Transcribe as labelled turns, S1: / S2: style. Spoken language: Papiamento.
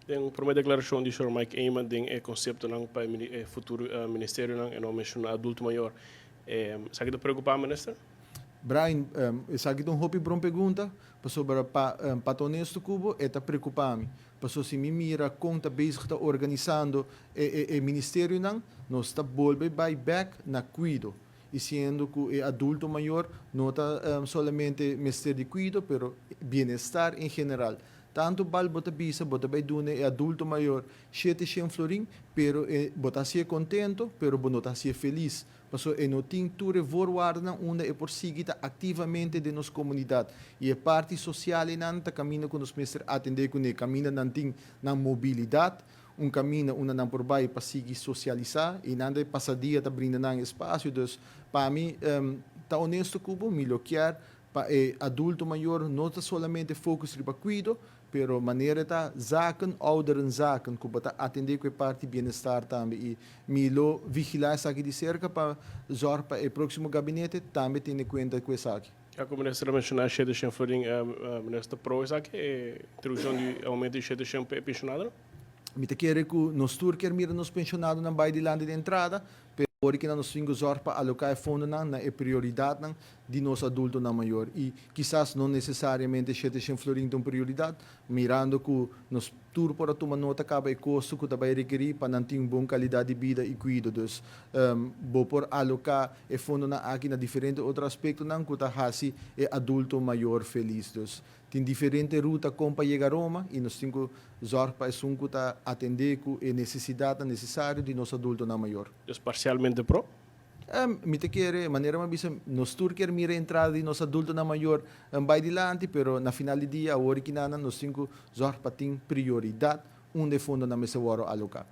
S1: Den prome declaracion di Sr. Mike Eman den e conceptonan pa e futuro ministerionan, e no a menciona adulto mayor. Esaki ta preocupa, Minister?
S2: Brian, esaki ta un hopi bon pregunta, pasobra pa ta honesto cu bo, e ta preocupa mi. Pasobra si mi mira con ta bezig ta organisando e ministerionan, nos ta bolbe bay bek na cuido. Y siendo cu e adulto mayor no ta solamente mester di cuido, pero bienestar en general. Tanto bal bo ta bisa bo ta bay duna e adulto mayor 700 florin, pero e bo ta hacié contento, pero bo no ta hacié feliz. Pasobra e no tin tur e voorwaardennan unda e por sigui ta activamente den nos comunidad. Y e parti social einan ta caminda cu nos mester atende cune, caminda nan tin nan mobilidad, un caminda unda nan por bay pa sigui socialisa, y nan ta e pasadia ta brinda nan espacio. Dus pa mi ta honesto cu bo, mi lo kier pa e adulto mayor no ta solamente focus riba cuido, pero manera ta zaken, ouderen zaken, cu bo ta atende cu e parti bienestar tambe. Y mi lo vigila esaki di cerca pa zorg pa e proximo gabinete tambe tene cuenta cu esaki.
S1: Ya cu Minister a menciona 700 florin, Minister ta pro esaki, e introduccion di aumento di 700 pa e pensionadonan?
S2: Mi ta kere cu nos tur kier mira nos pensionadonan bay dilanti di entrada, pero ora cu nos tin cu zorg pa aloca e fondonan na e prioridadnan di nos adultonan mayor. Y kisas no necesariamente 700 florin ta un prioridad, mirando cu nos tur por a tuma nota caba e costo cu ta bay rekeri pa nan tin un bon calidad di bida y cuido. Dus bo por aloca e fondonan aki na diferente otro aspectonan cu ta haci e adulto mayor feliz. Dus tin diferente ruta con pa yega Roma y nos tin cu zorg pa esun cu ta atende cu e necesidadnan necesario di nos adultonan mayor.
S1: Dus parcialmente pro?
S2: Mi ta kere, manera mi a bisa, nos tur kier mira e entrada di nos adultonan mayor bay dilanti, pero na final di dia, awor aki nan nos tin cu zorg pa tin prioridad unda e fondonan mester wordo aloca.